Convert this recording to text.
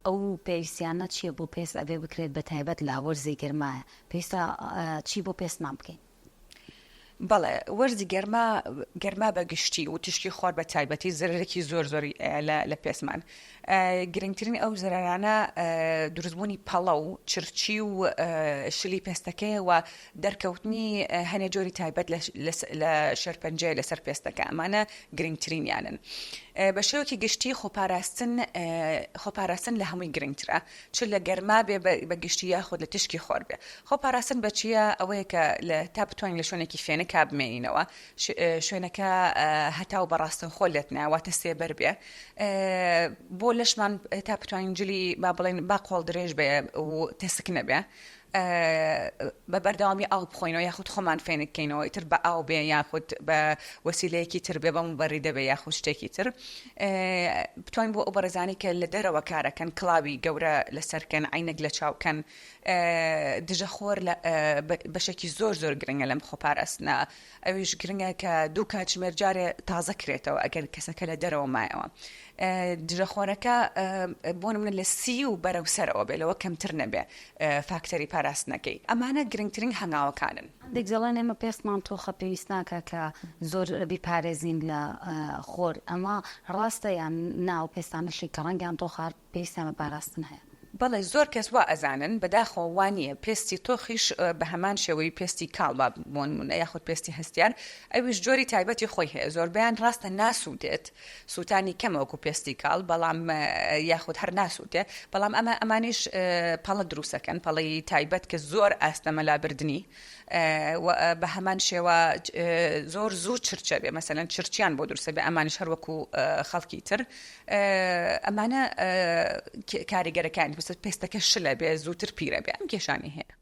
ئەو پێویستیانە چییە بۆ پێست ئەبێ بکرێت بە تایبەت لە وەرزی گەرمایە پێویستە چی بۆ پێستمان بکەین؟ بەڵێ وەرزی گەرما گەرما بە گشتی و تیشکی خۆر بە تایبەتی زەرەرێکی زۆر زۆری لە لە پێستمان گرنگترین ئەو زەرەرانە دروستبوونی پەڵە و چرچی و شلی پێستەکەیە و دەرکەوتنی هەنێ جۆری تایبەت لە شێرپەنجەیە لەسەر پێستەکە ئەمانە گرنگترینیانن بە شێوەکی گشتی خۆپاراستن خۆپاراستن لە هەمووی گرنگترە چ لە گەرما بێ بە گشتی یاخود لە تیشکی خۆر بێ خۆپاراستن بە چییە ئەوەیە کە لە تا بتوانین لە شوێنێکی فێنکا بمێنینەوە شوێنەکە هەتاو بە ڕاستەوخۆ لێت نایە واتە سێبەر بێ بۆ لەشمان تا بتوانین جلی با بڵێن با قۆڵ درێژ بێ و تەسک نەبێ بە بەردەوامی ئاو بخۆینەوە یاخود خۆمان فێنک کەینەوە ئیتر بە ئاو بێ یاخود بە وەسیلەیەکی تر بێ بە موبەریدە بێ یاخود شتێکی تر بتوانین بۆ ئەو بەڕێزانی کە لە دەرەوە کارەکەن کڵاوی گەورە لەسەرکەن عینەک لە چاوکەن دژەخۆر لە بەشێکی زۆر زۆر گرنگە لەم خۆپاراستنە ئەویش گرنگە کە دوو کاتژمێر جارێ تازە کرێتەوە ئەگەر کەسەکە لە دەرەوە مایەوە دژەخۆرەکە بۆ نمونە لە سی و بەرەو سەرەوە بێ لەوە کەمتر نەبێ فاکتەری پاراستنەکەی ئەمانە گرنگترین هەنگاوەکانن. هەندێک دەڵێن ئێمە پێستمان تۆخە پێویست ناکا کە زۆر بیپارێزین لە خۆر ئەمە ڕاستە یان نا ئەو پێستانەشی کە ڕەنگیان تۆخە هەر پێویستیان بە پاراستن هەیە؟ بەڵێ زۆر کەس وا ئەزانن بەداخەوە وا نییە پێستی تۆخیش بە هەمان شێوەی پێستی کاڵ با بۆ نمونە یاخود پێستی هەستیار ئەویش جۆری تایبەتی خۆی هەیە زۆربەیان ڕاستە ناسووتێت سووتانی کەمە وەکو پێستی کاڵ بەڵام یاخود هەر ناسووتێ بەڵام ئەمە ئەمانیش پەڵە دروستەکەن پەڵەی تایبەت کە زۆر ئاستەمە لابردنی بە هەمان شێوە زۆر زوو چرچە بێ مەسەلەن چرچیان بۆ دروستە بێ ئەمانیش هەر وەکو خەڵکی تر ئەمانە کاریگەرەکانی پێستەکە شلە بێ زووتر پیرە بێ ئەم کێشانی هەیە.